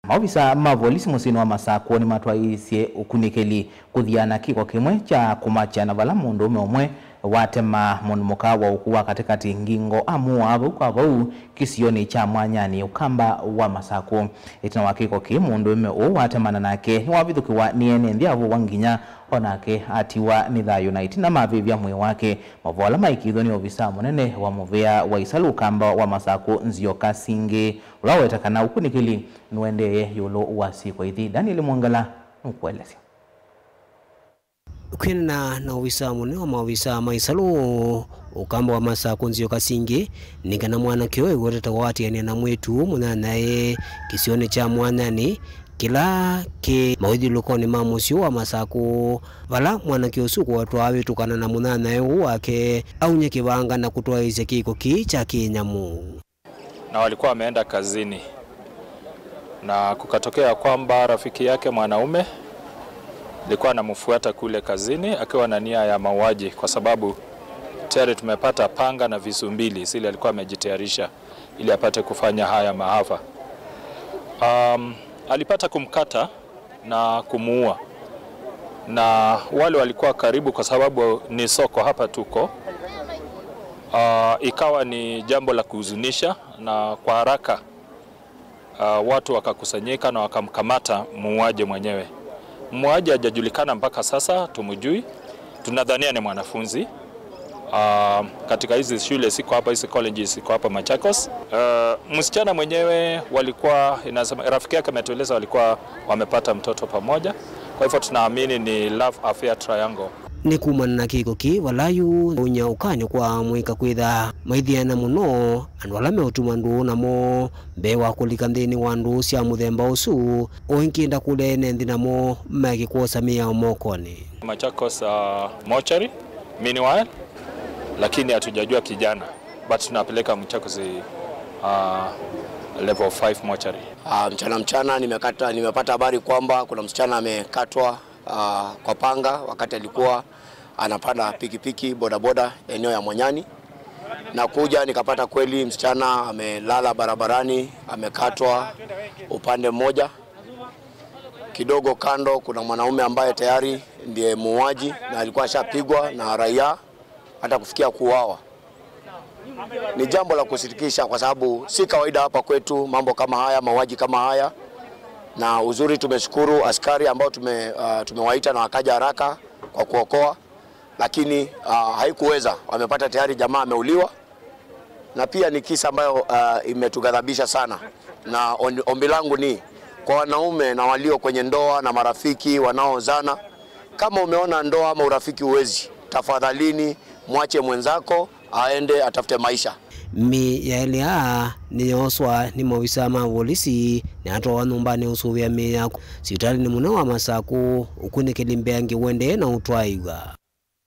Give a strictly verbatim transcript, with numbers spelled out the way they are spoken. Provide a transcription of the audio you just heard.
Maovisa ma volisi mũsyĩnĩ wa Masakũ nĩmatwaĩĩsye ũkunĩkĩli kũthiana kĩko kĩmwe kya kũmakya na vala mũndũũme ũmwe watema mũndũ mũka wa ũkũũ wa katĩkatĩ ngingo amũaa vau kwa vau kĩsionĩ kya Mwanyanĩ, Ũkamba wa Masakũ. Ĩtina wa kĩko kĩĩ, mũndũũme ũũ watemana nake nĩwavithũkĩwa nĩ ene nthĩ avũwa nginya o nake atiwa nĩ thayũ na ĩtina mavĩvya mwĩĩ wake. Mavoo ala maĩkĩĩthw'a nĩ ovisa mũnene wa mũvĩa wa Isalu Ũkamba wa Masakũ, Nzioka Singĩ, ũla waweta kana ũkunĩkĩli nũendee ĩũlũ wa syĩko ithi. Daniel Mwangala nũkũelesya. Kwĩanana na ovisa mũnene wa maovisa ma Isalu Ũkamba wa Masakũ, Nzioka Singĩ, nĩ kana mwanake ũyũ ũtetawa watianĩa na mwĩĩtu mũnyanyae kĩsionĩ kya Mwanyanĩ kĩla kĩ mawĩthyũlũlũkonĩ ma mũsyĩ wa Masakũ, vala mwanake ũsu ũkwatwa awĩtũkana na mũnyanyae ũũ wake aumya kĩvanga na kũtwaĩĩsya kĩko kĩĩ kya kĩnyamũ. Na walikuwa wameenda kazini, na kukatokea kwamba rafiki yake mwanaume alikuwa anamfuata kule kazini akiwa na nia ya mauaji, kwa sababu tayari tumepata panga na visu mbili zile alikuwa amejitayarisha ili apate kufanya haya maafa. Um, alipata kumkata na kumuua. Na wale walikuwa karibu, kwa sababu ni soko hapa tuko, ah, ikawa ni jambo la kuhuzunisha, na kwa haraka, ah, watu wakakusanyika na wakamkamata muuaji mwenyewe. Muuaji hajajulikana mpaka sasa, tumjui. Tunadhania ni mwanafunzi. Ah, katika hizi shule ziko hapa, hizi colleges ziko hapa Machakos. Ah, msichana mwenyewe walikuwa, inasema, rafiki yake ametueleza walikuwa wamepata mtoto pamoja. Kwa hivyo tunaamini ni love affair triangle. Nĩ kumana na kĩko kĩĩ vala yu ũnya ũkany'o kwa amũika kwĩtha maithiana mũno andũ ala meũtuma ndũũ namo mbee wa kũlika nthĩnĩ wa ndũũ sya mũthemba ũsu, o ĩngĩ ndakũlya ene nthĩ namo maeke kwosa mĩao mokonĩ. Machakos, uh, mortuary, meanwhile, lakini hatujajua kijana, but tunapeleka Machakos, uh, level five mortuary. Ah, mchana mchana nimekata, nimepata habari kwamba kuna msichana amekatwa, ah, kwa panga wakati alikuwa anapanda pikipiki bodaboda eneo ya Mwanyanĩ. Na kuja nikapata kweli msichana amelala barabarani, amekatwa upande mmoja. Kidogo kando kuna mwanaume ambaye tayari ndiye muuaji na alikuwa ashapigwa na raia hata kufikia kuuawa. Ni jambo la kusitikisha kwa sababu si kawaida hapa kwetu mambo kama haya, mauaji kama haya. Na uzuri tumeshukuru askari ambao tume-, ah, tumewaita na wakaja haraka kwa kuokoa, lakini, ah, haikuweza. Wamepata tayari jamaa ameuliwa. Na pia ni kisa ambayo, ah, imetughadhabisha sana. Na on-, ombi langu ni kwa wanaume na walio kwenye ndoa na marafiki wanaozana, kama umeona ndoa ama urafiki uwezi, tafadhalini mwache mwenzako aende atafute maisha. Mĩĩ ya elĩ aa nĩyooswa nĩ maovisa ma volisi na yatwawa nyũmbanĩ ũsũvĩa mĩĩ ya sivitalĩnĩ mũnene wa Masakũ, ũkunĩkĩli mbeange ũendee na ũtwaĩw'a.